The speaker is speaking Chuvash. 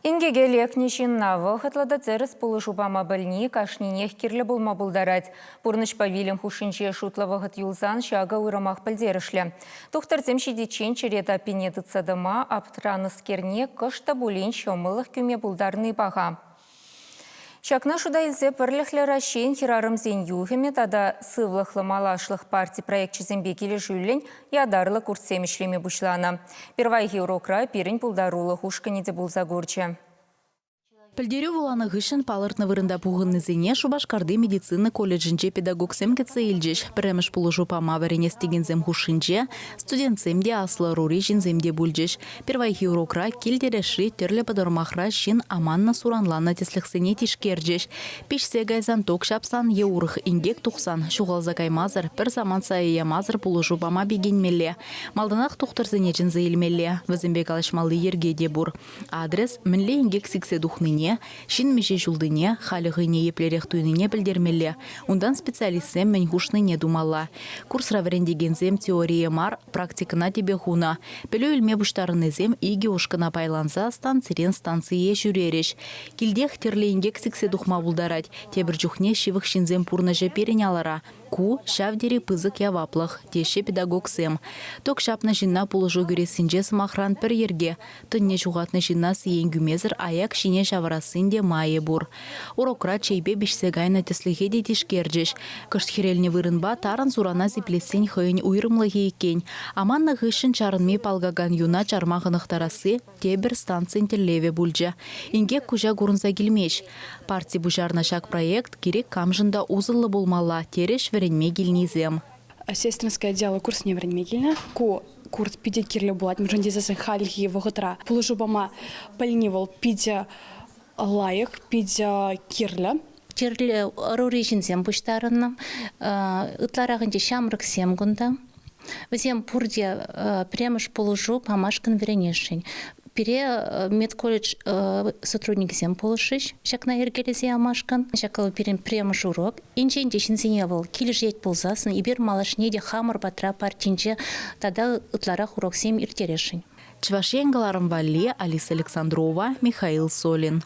Инкеке лекнӗ ҫынна вӑхӑтлӑ та тӗрӗс пулӑшу пама пӗлни кашнинех кирлӗ пулма пултарать. Пурнӑҫпа вилӗм хушшинче шутлӑ вӑхӑт юлсан ҫакӑ уйрӑмах пӗлтерӗшлӗ. Тухтӑрсем ҫитиччен чӗре таппине тытса тӑма аптӑранӑскерне кӑшт та пулин ҫӑмӑллӑх кӳме пултарни паха. Ҫакна шута илсе Пӗрлӗхлӗ Раҫҫейӗн хӗрарӑмсен юхӑмӗ тата Сывлӑхлӑ малашлӑх парти проекчӗсемпе килӗшӳллӗн ятарлӑ курссем ӗҫлеме пуҫланӑ. Пирвайхи урокра пирӗн пултарулӑх ушкӑнӗ те пулса курчӗ. Пӗлтерӳ вуланӑ хыҫҫӑн палӑртнӑ вырӑнта пухӑннисене Шупашкарти медицина колледжӗнче педагогсем кӗтсе илчӗҫ. Пӗрремӗш пулӑшу пама вӗренес текенсем хушшинче студентсем те, аслӑ ӑрури ҫынсем те пулчӗҫ. Пирвайхи урокра кил-тӗрӗшри тӗрлӗ пӑтӑрмахра ҫын аманнӑ-суранланнӑ тӗслӗхсене тишкерчӗҫ. Пиҫсе кайсан, ток ҫапсан е урӑх инкек тухсан ҫухалса каймасӑр, пӗр самант сая ямасӑр пулӑшу пама пикенмелле. Малтанах тухтӑрсене чӗнсе илмелле. Вӗсемпе калаҫмалли йӗрке те пур. Адрес, мӗнле инкек сиксе тухнине, ҫын миҫе ҫултине, халӗ хӑйне еплерех туйнине пӗлтермелле. Унтан специалистсем мӗн хушнине тумалла. Курсра вӗрентекенсем теорие мар, практикӑна тӗпе хунӑ. Пӗлӳ илме пуҫтарӑннисем икӗ ушкӑна пайланса станцирен станцие ҫӳрерӗҫ. Килтех тӗрлӗ инкек сиксе тухма пултарать. Тепӗр чухне ҫывӑх ҫынсен пурнӑҫӗ пирӗн алӑра. Ку ҫав тери пысӑк яваплӑх, теҫҫӗ педагогсем. Ток ҫапнӑ ҫынна пулӑшу кӳрессинче, сӑмахран, пӗр йӗрке. Тӑнне ҫухатнӑ ҫынна сиен кӳмесӗр аяк ҫине ҫавӑрассин те майӗ пур. Урокра чейпе пиҫсе кайнӑ тӗслӗхе те тишкерчӗҫ. Кӑшт хӗрелнӗ вырӑнпа тарӑн сурана сиплессин хӑйӗн уйрӑмлӑхӗ иккен. Аманнӑ хыҫҫӑн чарӑнми палкакан юна чарма хӑнӑхтарасси тепӗр станцин тӗллевӗ пулчӗ. Инкек куҫа курӑнса килмест. Парти пуҫарнӑ ҫак проект кирек камшӑн та усӑллӑ пулмалла, терӗҫ вӗренме килнисем. Сестринское дело курсне вӗренме килнӗ. Ку курс питӗ кирлӗ пулать, мӗншӗн тесессӗн хальхи вӑхӑтра пулӑшу пама пӗлни вӑл питӗ лайӑх, питӗ кирлӗ. Тӗрлӗ ӑрури ҫынсем пуҫтарӑннӑ. Ытларах ӗнтӗ ҫамрӑксем кунта. Вӗсем пурте пӗрремӗш пулӑшу памашкӑн вӗренесшӗн. Пире медколледж сотрудникӗсем пулӑшрӗҫ ҫакна йӗркелесе ямашкӑн. Ҫак вӑл пирӗн пӗрремӗш урок. Енчен те ҫынсене вӑл килӗшет пулсассӑн эпир малашне те хамӑр патра партинче тата ытларах уроксем ирттересшӗн. Чӑваш Ен кӑларӑм валли Алиса Александрова, Михаил Солин.